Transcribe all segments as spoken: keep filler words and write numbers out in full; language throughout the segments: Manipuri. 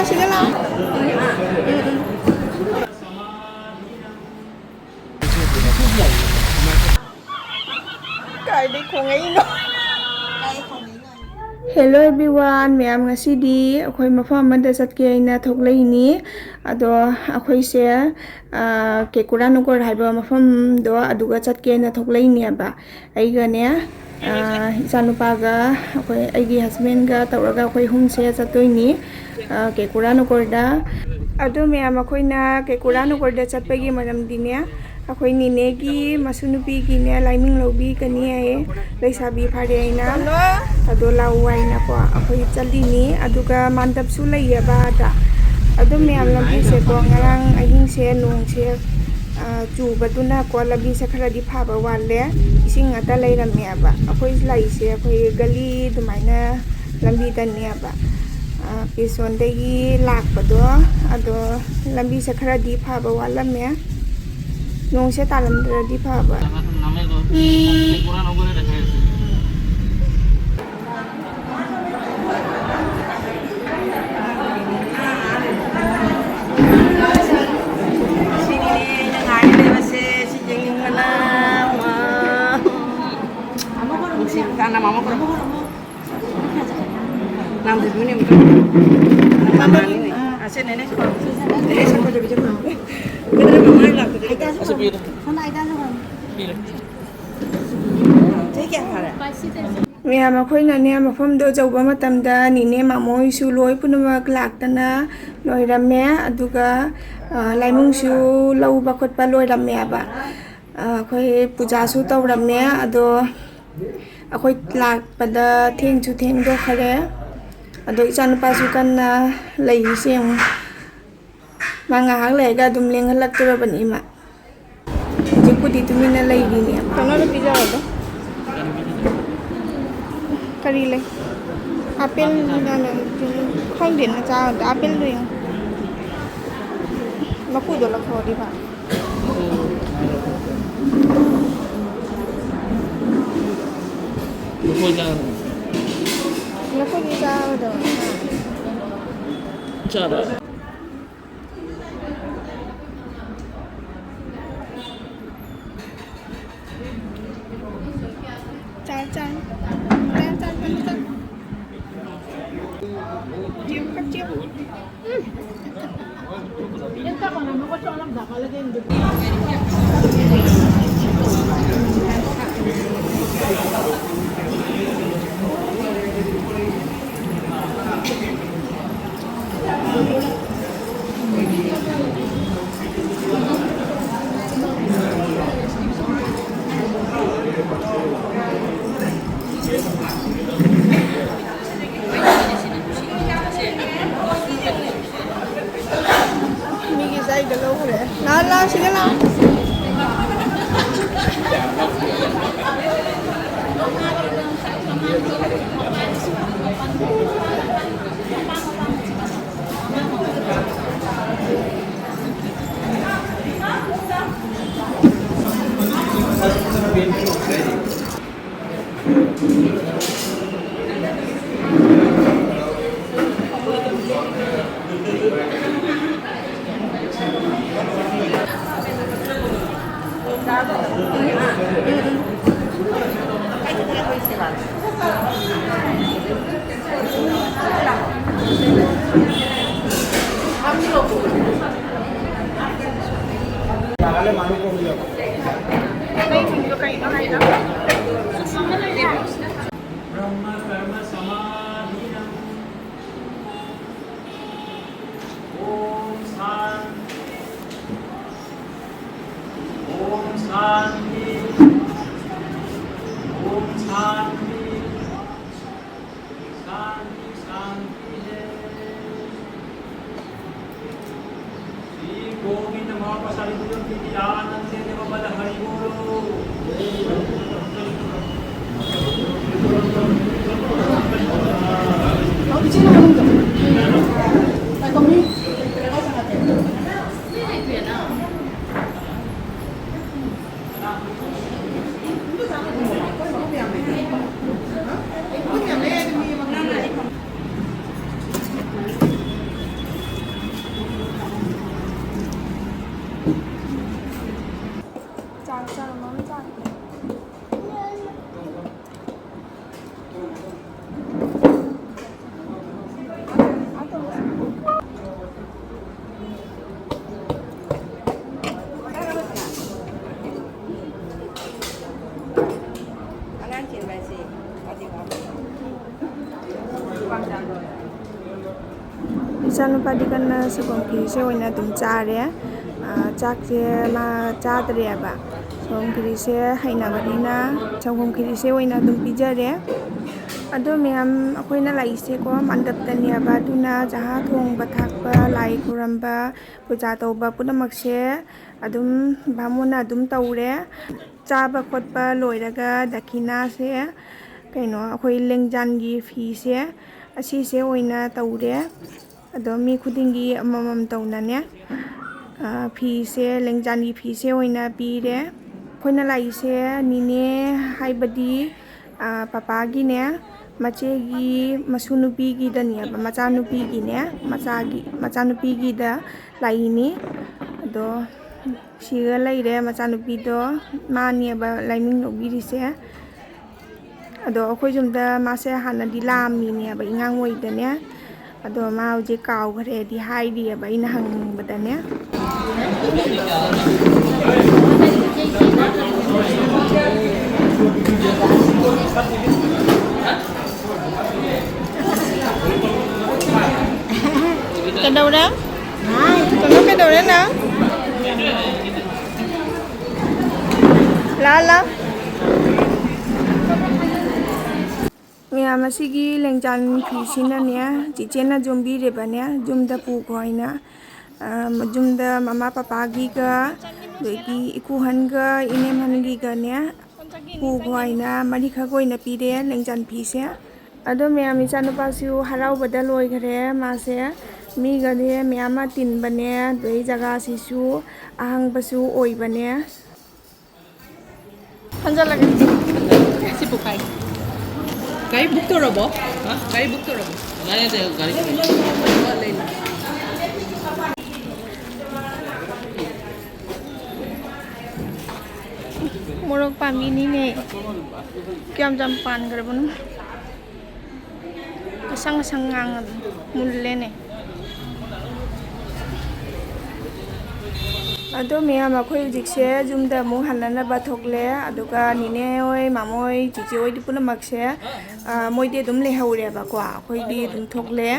ꯁꯤꯗ ꯂꯥꯛꯑꯣ꯫ ꯎꯝ, ꯎꯝ꯫ ꯀꯥꯏꯗꯩ ꯈꯣꯡꯉꯛꯏꯅꯣ? Hello everyone, ꯃꯌꯥꯝ, ꯉꯁꯤꯗꯤ ꯑꯩꯈꯣꯏ ꯃꯐꯝ ꯑꯃꯗ ꯆꯠꯀꯦ ꯍꯥꯏꯅ ꯊꯣꯛꯂꯛꯏꯅꯤ꯫ ꯑꯗꯣ ꯑꯩꯈꯣꯏꯁꯦ, ꯑ, ꯀꯦꯀꯨꯔꯥ ꯅꯒꯔ ꯍꯥꯏꯕ ꯃꯐꯝꯗꯣ ꯑꯗꯨꯒ ꯆꯠꯀꯦꯅ ꯊꯣꯛꯂꯛꯏꯅꯦꯕ꯫ ꯑꯩꯒꯅꯦ, ꯑ, ꯏꯆꯥꯅꯨꯄꯥꯒ ꯑꯩꯈꯣꯏ, ꯑꯩꯒꯤ husbandꯒ ꯇꯧꯔꯒ ꯑꯩꯈꯣꯏ ꯑꯍꯨꯝꯁꯦ ꯆꯠꯇꯣꯏꯅꯤ, ꯑ, ꯀꯦꯀꯨꯔꯥ ꯅꯒꯔꯗ꯫ ꯑꯗꯣ ꯃꯌꯥꯝ, ꯑꯩꯈꯣꯏꯅ ꯀꯦꯀꯨꯔꯥ ꯅꯒꯔꯗ ꯆꯠꯄꯒꯤ ꯃꯔꯝꯗꯤꯅꯦ, ꯑꯩꯈꯣꯏ ꯅꯤꯅꯦꯒꯤ ꯃꯁꯨ ꯅꯨꯄꯤꯒꯤꯅꯦ ꯂꯥꯏꯃꯤꯡ ꯂꯧꯕꯤꯒꯅꯤ ꯍꯥꯏꯌꯦ, ꯂꯩꯁꯥꯕꯤ ꯐꯥꯔꯦ ꯍꯥꯏꯅ꯫ ꯑꯗꯣ ꯂꯥꯛꯑꯣ ꯍꯥꯏꯅꯀꯣ ꯑꯩꯈꯣꯏ ꯆꯠꯂꯤꯅꯤ꯫ ꯑꯗꯨꯒ ꯃꯥꯟꯗꯞꯁꯨ ꯂꯩꯌꯦꯕ ꯑꯗ꯫ ꯑꯗꯣ ꯃꯌꯥꯝ, ꯂꯝꯕꯤꯁꯦꯀꯣ, ꯉꯔꯥꯡ ꯑꯍꯤꯡꯁꯦ ꯅꯣꯡꯁꯦ, ꯑ, ꯆꯨꯕꯗꯨꯅꯀꯣ ꯂꯝꯕꯤꯁꯦ ꯈꯔꯗꯤ ꯐꯕ ꯋꯥꯠꯂꯦ꯫ ꯏꯁꯤꯡ ꯉꯥꯛꯇ ꯂꯩꯔꯝꯃꯦꯕ꯫ ꯑꯩꯈꯣꯏ ꯂꯥꯛꯏꯁꯦ ꯑꯩꯈꯣꯏ ꯒꯂꯤ ꯑꯗꯨꯃꯥꯏꯅ ꯂꯝꯕꯤꯗꯅꯦꯕ꯫ ꯑ, ꯄꯦꯁꯣꯟꯗꯒꯤ ꯂꯥꯛꯄꯗꯣ, ꯑꯗꯣ ꯂꯝꯕꯤꯁꯦ ꯈꯔꯗꯤ ꯐꯕ ꯋꯥꯠꯂꯝꯃꯦ꯫ ꯅꯣꯡꯁꯦ ꯇꯥꯔꯝꯗ꯭ꯔꯗꯤ ꯐꯕ꯫ ꯁꯤꯒꯤꯅꯦ ꯑꯩꯅ ꯉꯥꯏ ꯂꯩꯕꯁꯦ, ꯁꯤ ꯌꯦꯡꯅꯤꯡꯕꯅ, ꯋꯥ꯫ ꯅꯨꯡꯁꯤꯕ ꯀꯥꯟꯅ ꯃꯃꯥ ꯀꯧꯔꯣ꯫ ꯅꯪꯗꯨꯁꯨꯅꯦ ꯑꯃꯨꯛꯇ꯫ ꯃꯃꯥꯅꯤꯅꯦ꯫ ꯑꯁꯦ ꯅꯦꯅꯦ ꯀꯧꯔꯣ꯫ ꯅꯦꯅꯦ ꯁꯛ ꯐꯖꯕꯤꯗꯣ ꯀꯧꯔꯣ꯫ ꯀꯩꯅꯣ ꯃꯃꯥ ꯂꯥꯛꯄꯗꯤ꯫ ꯁꯣꯝꯗ ꯑꯩ ꯇꯥꯖꯧ ꯀꯧꯔꯣ꯫ ꯆꯍꯤ ꯀꯌꯥ ꯐꯥꯔꯦ? ꯃꯌꯥꯝ, ꯑꯩꯈꯣꯏꯅꯅꯦ ꯃꯐꯝꯗꯣ ꯌꯧꯕ ꯃꯇꯝꯗ ꯅꯤꯅꯦ ꯃꯥꯃꯣ ꯍꯣꯏꯁꯨ ꯂꯣꯏ ꯄꯨꯝꯅꯃꯛ ꯂꯥꯛꯇꯅ ꯂꯣꯏꯔꯝꯃꯦ꯫ ꯑꯗꯨꯒ, ꯑ, ꯂꯥꯏꯃꯨꯡꯁꯨ ꯂꯧꯕ ꯈꯣꯠꯄ ꯂꯣꯏꯔꯝꯃꯦꯕ꯫ ꯑ, ꯑꯩꯈꯣꯏ ꯄꯨꯖꯥꯁꯨ ꯇꯧꯔꯝꯃꯦ꯫ ꯑꯗꯣ ꯑꯩꯈꯣꯏ ꯂꯥꯛꯄꯗ ꯊꯦꯡꯁꯨ ꯊꯦꯡꯗꯣꯛꯈꯔꯦ꯫ ꯑꯗꯣ ꯏꯆꯥꯅꯨꯄꯥꯁꯨ ꯀꯟꯅ ꯂꯩꯔꯤꯁꯦ ꯌꯦꯡꯉꯨ꯫ ꯃꯥ ꯉꯥꯏꯍꯥꯛ ꯂꯩꯔꯒ ꯑꯗꯨꯝ ꯂꯦꯡꯍꯜꯂꯛꯇꯣꯔꯕꯅꯤ ꯏꯃꯥ꯫ ꯍꯧꯖꯤꯛꯄꯨꯗꯤ ꯇꯨꯃꯤꯟꯅ ꯂꯩꯔꯤꯅꯦ꯫ ꯀꯩꯅꯣꯗꯣ ꯄꯤꯖꯔꯣ ꯑꯗꯣ꯫ ꯀꯔꯤ ꯂꯩ? ꯑꯥꯄꯦꯜ ꯈꯪꯗꯦꯅ ꯆꯥꯕꯗ꯫ ꯑꯥꯄꯦꯜꯗꯣ ꯌꯦꯡꯉꯨ꯫ ꯃꯀꯨꯗꯣ ꯂꯧꯊꯣꯛꯑꯗꯤ ꯐ꯫ ꯂꯐꯣꯏ ꯆꯥꯒꯗꯕꯅꯤ꯫ ꯂꯐꯣꯏꯗꯤ ꯆꯥꯒꯗꯕꯅꯤ꯫ ꯆꯥꯔꯣ꯫ ꯆꯥꯔꯣ, ꯆꯥꯔꯣ꯫ ꯆꯥꯔꯣ, ꯆꯥꯔꯣ, ꯆꯥꯔꯣ, ꯆꯥꯔꯣ꯫ ꯆꯦꯞ, ꯆꯦꯞ꯫ ꯃꯤꯒꯤ ꯆꯥꯏꯗ ꯂꯧꯈ꯭ꯔꯦ꯫ ꯂꯥꯛ, ꯂꯥꯛ, ꯁꯤꯗ ꯂꯥꯛ꯫ ब्रह्म कर्म समाधीनम्। ॐ शान्ति। ॐ शान्ति। ॐ शान्ति। शान्ति, शान्ति है। श्री गोविंद महाप्रसाद गुरु की आनंद देव बल हरि बोलो। ꯏꯆꯥꯅꯨꯄꯥꯗꯤ ꯀꯟꯅ ꯁꯪꯒꯣꯝ ꯈꯤꯔꯤꯁꯦ ꯑꯣꯏꯅ ꯑꯗꯨꯝ ꯆꯥꯔꯦ꯫ ꯑ, ꯆꯥꯛꯁꯦ ꯃꯥ ꯆꯥꯗ꯭ꯔꯦꯕ꯫ ꯁꯪꯒꯣꯝ ꯈꯤꯔꯤꯁꯦ ꯍꯩꯅꯕꯅꯤꯅ ꯁꯪꯒꯣꯝ ꯈꯤꯔꯤꯁꯦ ꯑꯣꯏꯅ ꯑꯗꯨꯝ ꯄꯤꯖꯔꯦ꯫ ꯑꯗꯣ ꯃꯌꯥꯝ, ꯑꯩꯈꯣꯏꯅ ꯂꯥꯛꯏꯁꯦꯀꯣ ꯃꯥꯟꯗꯞꯇꯅꯦꯕ, ꯑꯗꯨꯅ ꯆꯍꯥ ꯊꯣꯡꯕ ꯊꯥꯛꯄ, ꯂꯥꯏ ꯈꯨꯔꯝꯕ, ꯄꯨꯖꯥ ꯇꯧꯕ ꯄꯨꯝꯅꯃꯛꯁꯦ ꯑꯗꯨꯝ ꯕꯥꯃꯣꯟꯅ ꯑꯗꯨꯝ ꯇꯧꯔꯦ꯫ ꯆꯥꯕ ꯈꯣꯠꯄ ꯂꯣꯏꯔꯒ ꯗꯈꯤꯅꯥꯁꯦ, ꯀꯩꯅꯣ, ꯑꯩꯈꯣꯏ ꯂꯦꯡꯖꯥꯟꯒꯤ ꯐꯤꯁꯦ, ꯑꯁꯤꯁꯦ ꯑꯣꯏꯅ ꯇꯧꯔꯦ꯫ ꯑꯗꯣ ꯃꯤ ꯈꯨꯗꯤꯡꯒꯤ ꯑꯃꯃꯝ ꯇꯧꯅꯅꯦ, ꯑ, ꯐꯤꯁꯦ, ꯂꯦꯡꯖꯥꯟꯒꯤ ꯐꯤꯁꯦ ꯑꯣꯏꯅ ꯄꯤꯔꯦ꯫ ꯑꯩꯈꯣꯏꯅ ꯂꯥꯛꯏꯁꯦ ꯅꯤꯅꯦ, ꯍꯥꯏꯕꯗꯤ, ꯑ, ꯄꯄꯥꯒꯤꯅꯦ, ꯃꯆꯦꯒꯤ ꯃꯁꯨ ꯅꯨꯄꯤꯒꯤꯗꯅꯦꯕ, ꯃꯆꯥꯅꯨꯄꯤꯒꯤꯅꯦ, ꯃꯆꯥꯒꯤ, ꯃꯆꯥꯅꯨꯄꯤꯒꯤꯗ ꯂꯥꯛꯏꯅꯤ꯫ ꯑꯗꯣ ꯁꯤꯒ ꯂꯩꯔꯦ ꯃꯆꯥꯅꯨꯄꯤꯗꯣ, ꯃꯥꯅꯦꯕ ꯂꯥꯏꯃꯤꯡ ꯂꯧꯕꯤꯔꯤꯁꯦ꯫ ꯑꯗꯣ ꯑꯩꯈꯣꯏ ꯌꯨꯝꯗ ꯃꯥꯁꯦ ꯍꯥꯟꯅꯗꯤ ꯂꯥꯛꯑꯝꯃꯤꯅꯦꯕ, ꯏꯉꯥꯡ ꯑꯣꯏꯗꯅꯦ꯫ ꯑꯗꯣ ꯃꯥ ꯍꯧꯖꯤꯛ ꯀꯥꯎꯈ꯭ꯔꯦꯗꯤ ꯍꯥꯏꯔꯤꯑꯕ ꯑꯩꯅ ꯍꯪꯕꯗꯅꯦ꯫ ꯀꯩꯗꯧꯔꯦ? ꯀꯩꯅꯣ, ꯀꯩꯗꯧꯔꯦ ꯅꯪ? ꯂꯥ, ꯂꯥ꯫ ꯃꯌꯥꯝ ꯑꯁꯤꯒꯤ ꯂꯦꯡꯖꯥꯟ ꯐꯤꯁꯤꯅꯅꯦ, ꯆꯤꯆꯦꯅ ꯌꯣꯝꯕꯤꯔꯤꯕꯅꯦ, ꯌꯨꯝꯗ ꯄꯨꯈꯣ ꯍꯥꯏꯅ꯫ ꯑ, ꯌꯨꯝꯗ ꯃꯃꯥ ꯄꯄꯥꯒꯤꯒ, ꯑꯗꯒꯤ ꯏꯀꯨꯍꯟꯒ ꯏꯅꯦꯝꯍꯟꯒꯤꯒꯅꯦ, ꯄꯨꯈꯣ ꯍꯥꯏꯅ ꯃꯔꯤꯈꯛ ꯑꯣꯏꯅ ꯄꯤꯔꯦ ꯂꯦꯡꯖꯥꯟ ꯐꯤꯁꯦ꯫ ꯑꯗꯣ ꯃꯌꯥꯝ, ꯏꯆꯥꯅꯨꯄꯥꯁꯨ ꯍꯔꯥꯎꯕꯗ ꯂꯣꯏꯈꯔꯦ꯫ ꯃꯥꯁꯦ ꯃꯤꯒꯅꯦ ꯃꯌꯥꯝ ꯑꯃ ꯇꯤꯟꯕꯅꯦ, ꯑꯗꯩ ꯖꯒꯥꯁꯤꯁꯨ ꯑꯍꯥꯡꯕꯁꯨ ꯑꯣꯏꯕꯅꯦ꯫ ꯍꯟꯖꯜꯂꯒꯦ꯫ ꯁꯤ ꯄꯨꯈꯥꯏ꯫ ꯒꯥꯔꯤ ꯕꯨꯛ ꯇꯧꯔꯕꯣ? ꯍꯥ? ꯒꯥꯔꯤ ꯕꯨꯛ ꯇꯧꯔꯕꯣ? ꯂꯩ, ꯂꯩ, ꯒꯥꯔꯤ꯫ ꯃꯣꯔꯣꯛ ꯄꯥꯝꯕꯤꯅꯤꯅꯦ꯫ ꯀꯌꯥꯝ ꯌꯥꯝ ꯄꯥꯟꯈ꯭ꯔꯕꯅꯣ? ꯑꯁꯪ ꯑꯁꯪ ꯉꯥꯡꯉ ꯃꯨꯜꯂꯦꯅꯦ꯫ ꯑꯗꯣ ꯃꯌꯥꯝ, ꯑꯩꯈꯣꯏ ꯍꯧꯖꯤꯛꯁꯦ ꯌꯨꯝꯗ ꯑꯃꯨꯛ ꯍꯟꯅꯅꯕ ꯊꯣꯛꯂꯦ꯫ ꯑꯗꯨꯒ ꯅꯤꯅꯦ ꯍꯣꯏ, ꯃꯥꯃꯣ ꯍꯣꯏ, ꯆꯤꯆꯦ ꯍꯣꯏꯗꯤ ꯄꯨꯝꯅꯃꯛꯁꯦ, ꯑ, ꯃꯣꯏꯗꯤ ꯑꯗꯨꯝ ꯂꯩꯍꯧꯔꯦꯕꯀꯣ꯫ ꯑꯩꯈꯣꯏꯗꯤ ꯑꯗꯨꯝ ꯊꯣꯛꯂꯦ꯫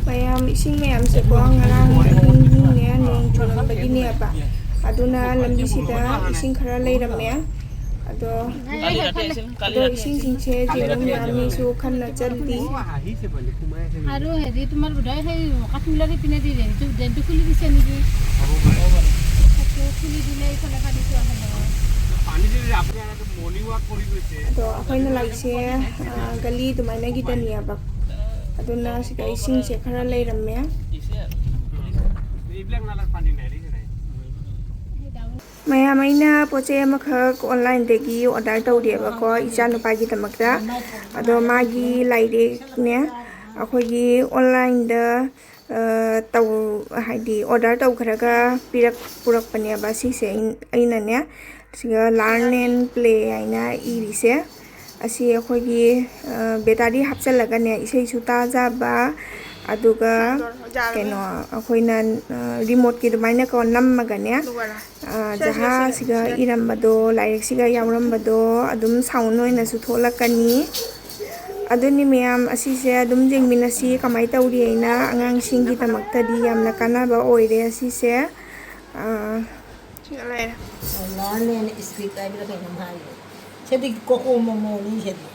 ꯃꯌꯥꯝ, ꯏꯁꯤꯡ ꯃꯌꯥꯝꯁꯦꯀꯣ, ꯉꯔꯥꯡ ꯑꯍꯤꯡꯅꯦ ꯅꯣꯡ ꯆꯨꯔꯝꯕꯒꯤꯅꯦꯕ꯫ ꯑꯗꯨꯅ ꯂꯝꯕꯤꯁꯤꯗ ꯏꯁꯤꯡ ꯈꯔ ꯂꯩꯔꯝꯃꯦ꯫ ꯑꯗꯣ, ꯑꯗꯣ ꯏꯁꯤꯡꯁꯤꯡꯁꯦ ꯌꯦꯔꯨꯝ ꯃꯌꯥꯝ ꯃꯤꯁꯨ ꯈꯟꯅ ꯆꯠꯂꯤ꯫ আৰু হেৰি, তোমাৰ বোধহয় সেই কাঠফুলাৰ পিনেদি ড্ৰেইনটো, ড্ৰেইনটো খুলি দিছে নেকি? সেইটো খুলি দিলে এইফালে পানীটো আহে নহয়। ꯑꯗꯣ ꯑꯩꯈꯣꯏꯅ ꯂꯥꯛꯏꯁꯦ, ꯑ, ꯒꯂꯤ ꯑꯗꯨꯃꯥꯏꯅꯒꯤꯗꯅꯦꯕ꯫ ꯑꯗꯨꯅ ꯁꯤꯗ ꯏꯁꯤꯡꯁꯦ ꯈꯔ ꯂꯩꯔꯝꯃꯦ꯫ ꯃꯌꯥꯝ, ꯑꯩꯅ ꯄꯣꯠ ꯆꯩ ꯑꯃꯈꯛ ꯑꯣꯟꯂꯥꯏꯟꯗꯒꯤ ꯑꯣꯔꯗꯔ ꯇꯧꯔꯦꯕꯀꯣ, ꯏꯆꯥꯅꯨꯄꯥꯒꯤꯗꯃꯛꯇ꯫ ꯑꯗꯣ ꯃꯥꯒꯤ ꯂꯥꯏꯔꯤꯛꯅꯦ, ꯑꯩꯈꯣꯏꯒꯤ ꯑꯣꯟꯂꯥꯏꯟꯗ, ꯑ, ꯇꯧ-, ꯍꯥꯏꯗꯤ ꯑꯣꯔꯗꯔ ꯇꯧꯈ꯭ꯔꯒ ꯄꯤꯔꯛ-, ꯄꯨꯔꯛꯄꯅꯦꯕ ꯁꯤꯁꯦ꯫ ꯑꯩꯅ-, ꯑꯩꯅꯅꯦ ꯁꯤꯒ Learn and Play ꯍꯥꯏꯅ ꯏꯔꯤꯁꯦ꯫ ꯑꯁꯤ ꯑꯩꯈꯣꯏꯒꯤ, ꯑ, ꯕꯦꯇꯥꯔꯤ ꯍꯥꯞꯆꯜꯂꯒꯅꯦ, ꯏꯁꯩꯁꯨ ꯇꯥꯖꯕ, ꯑꯗꯨꯒ ꯀꯩꯅꯣ, ꯑꯩꯈꯣꯏꯅ, ꯑ, ꯔꯤꯃꯣꯠꯀꯤ ꯑꯗꯨꯃꯥꯏꯅꯀꯣ ꯅꯝꯃꯒꯅꯦ, ꯑ, ꯖꯍꯥꯁꯤꯒ ꯏꯔꯝꯕꯗꯣ, ꯂꯥꯏꯔꯤꯛꯁꯤꯒ ꯌꯥꯎꯔꯝꯕꯗꯣ ꯑꯗꯨꯝ ꯁꯥꯎꯟ ꯑꯣꯏꯅꯁꯨ ꯊꯣꯛꯂꯛꯀꯅꯤ꯫ ꯑꯗꯨꯅꯤ ꯃꯌꯥꯝ, ꯑꯁꯤꯁꯦ ꯑꯗꯨꯝ ꯌꯦꯡꯃꯤꯟꯅꯁꯤ ꯀꯃꯥꯏꯅ ꯇꯧꯔꯤ ꯍꯥꯏꯅ꯫ ꯑꯉꯥꯡꯁꯤꯡꯒꯤꯗꯃꯛꯇꯗꯤ ꯌꯥꯝꯅ ꯀꯥꯟꯅꯕ ꯑꯣꯏꯔꯦ ꯑꯁꯤꯁꯦ꯫ ꯑ, ꯁꯤꯗ ꯂꯩꯔꯦ꯫ Learn and Speak ꯍꯥꯏꯕ꯭ꯔꯥ ꯀꯩꯅꯣꯝ ꯍꯥꯏꯌꯦ꯫ ꯁꯤꯗꯤ ꯀꯣꯀꯣ ꯃꯣꯃꯣꯅꯤ ꯁꯤꯗꯤ꯫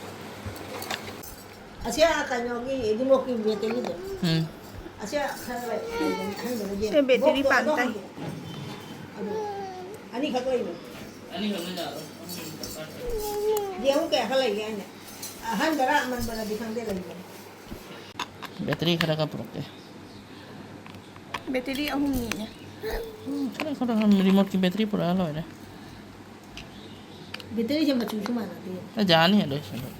ꯑꯁꯤ ꯑꯥ ꯀꯩꯅꯣꯒꯤ ꯔꯤꯃꯣꯠꯀꯤ ꯕꯦꯇꯔꯤꯗꯣ꯫ ꯎꯝ꯫ ꯑꯁꯤ ꯈꯔ ꯂꯩ, ꯑꯍꯟꯕꯗ ꯁꯤ ꯕꯦꯇꯔꯤ ꯕꯣꯛꯁꯇꯣ ꯄꯥꯟ ꯑꯗꯣ ꯇꯥꯏ꯫ ꯍꯪꯉꯦ꯫ ꯑꯗꯨ ꯑꯅꯤꯈꯛ ꯂꯩꯕꯅꯤ꯫ ꯑꯅꯤꯈꯛꯅꯤꯅ ꯑꯍꯨꯝ ꯗꯔꯀꯥꯔ ꯇꯥꯏ꯫ ꯌꯦꯡꯉꯨ ꯀꯌꯥꯈꯛ ꯂꯩꯒꯦ ꯍꯥꯏꯅ꯫ ꯑꯍꯟꯕꯔꯥ ꯑꯃꯟꯕꯔꯗꯤ ꯈꯪꯗꯦ, ꯂꯩꯕꯅꯤ꯫ ꯕꯦꯇꯔꯤ ꯈꯔꯒ ꯄꯨꯔꯛꯀꯦ꯫ ꯕꯦꯇꯔꯤ ꯑꯍꯨꯝꯅꯤꯅꯦ꯫ ꯎꯝ, ꯈꯔ, ꯈꯔ ꯔꯤꯃꯣꯠꯀꯤ ꯕꯦꯇꯔꯤ ꯄꯨꯔꯛꯑ ꯂꯣꯏꯔꯦ꯫ ꯕꯦꯇꯔꯤꯁꯦ ꯃꯆꯨꯁꯨ ꯃꯥꯟꯅꯗꯦ꯫ ꯑ, ꯖꯥꯅꯤ ꯍꯦ, ꯂꯣꯏ ꯁꯤꯟꯗꯣꯛ꯫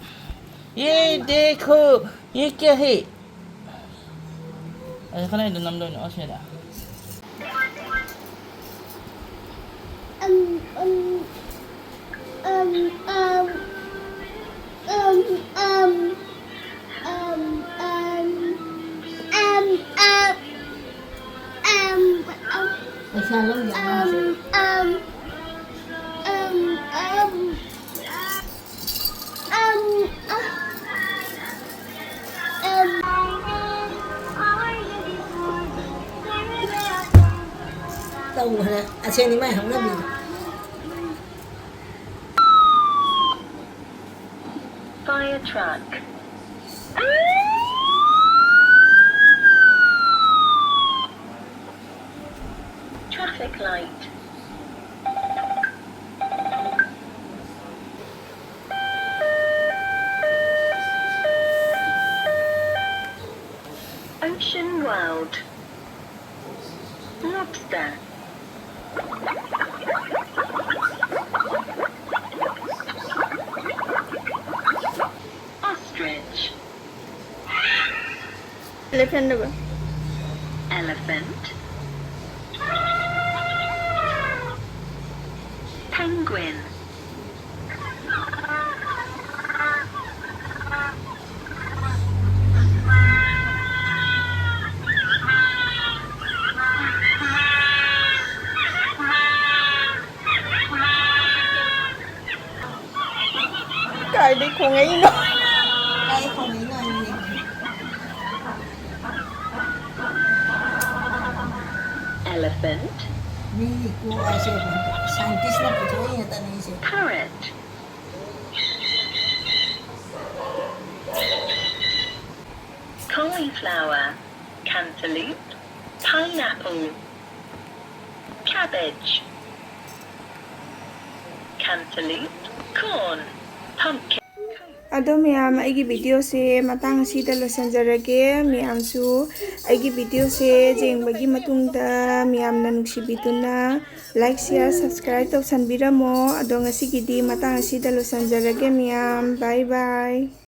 ये देखो, ये क्या है? ꯑꯗ ꯈꯔ ꯍꯦꯟꯅ ꯅꯝꯗꯣꯏꯅꯣ, ꯑꯁꯤꯗ꯫ ꯎꯝ, ꯎꯝ, ꯎꯝ, ꯎꯝ, ꯎꯝ, ꯄꯩꯁꯥ ꯂꯧꯗꯦ ꯑꯉꯥꯡꯁꯦ꯫ Um, um, um, um, um, um, um. ꯇꯧꯈ꯭ꯔꯦ꯫ ꯑꯁꯦꯡꯗꯤ ꯃꯥꯏ ꯍꯧꯅꯕꯤꯗꯣ꯫ Fire truck. Traffic light. Ocean world. Lobster. Ostrich. Elephant ꯅꯕ? Elephant. Penguin. ꯀꯥꯏꯗꯩ ꯈꯣꯡꯉꯛꯏꯅꯣ? ꯀꯥꯏ ꯈꯣꯡꯉꯛꯏꯅꯣ ꯍꯥꯏꯕꯅꯦ꯫ Elephant. ꯃꯤ ꯀꯣꯛ ꯍꯥꯏꯁꯦ scientistꯅ ꯄꯨꯊꯣꯛꯏ ꯉꯥꯛꯇꯅꯤ ꯁꯦ꯫ Parrot. Cauliflower. Cantaloupe. Pineapple. Cabbage. Cantaloupe. Corn. Pumpkin. ꯑꯗꯣ ꯃꯌꯥꯝ, ꯑꯩꯒꯤ videoꯁꯦ ꯃꯇꯥꯡ ꯑꯁꯤꯗ ꯂꯣꯏꯁꯤꯟꯖꯔꯒꯦ꯫ ꯃꯌꯥꯝꯁꯨ ꯑꯩꯒꯤ videoꯁꯦ ꯌꯦꯡꯕꯒꯤ ꯃꯇꯨꯡꯗ ꯃꯌꯥꯝꯅ ꯅꯨꯡꯁꯤꯕꯤꯗꯨꯅ like, share, subscribe ꯇꯧꯁꯟꯕꯤꯔꯝꯃꯣ꯫ ꯑꯗꯣ ꯉꯁꯤꯒꯤꯗꯤ ꯃꯇꯥꯡ ꯑꯁꯤꯗ ꯂꯣꯏꯁꯤꯟꯖꯔꯒꯦ ꯃꯌꯥꯝ꯫ Bye bye꯫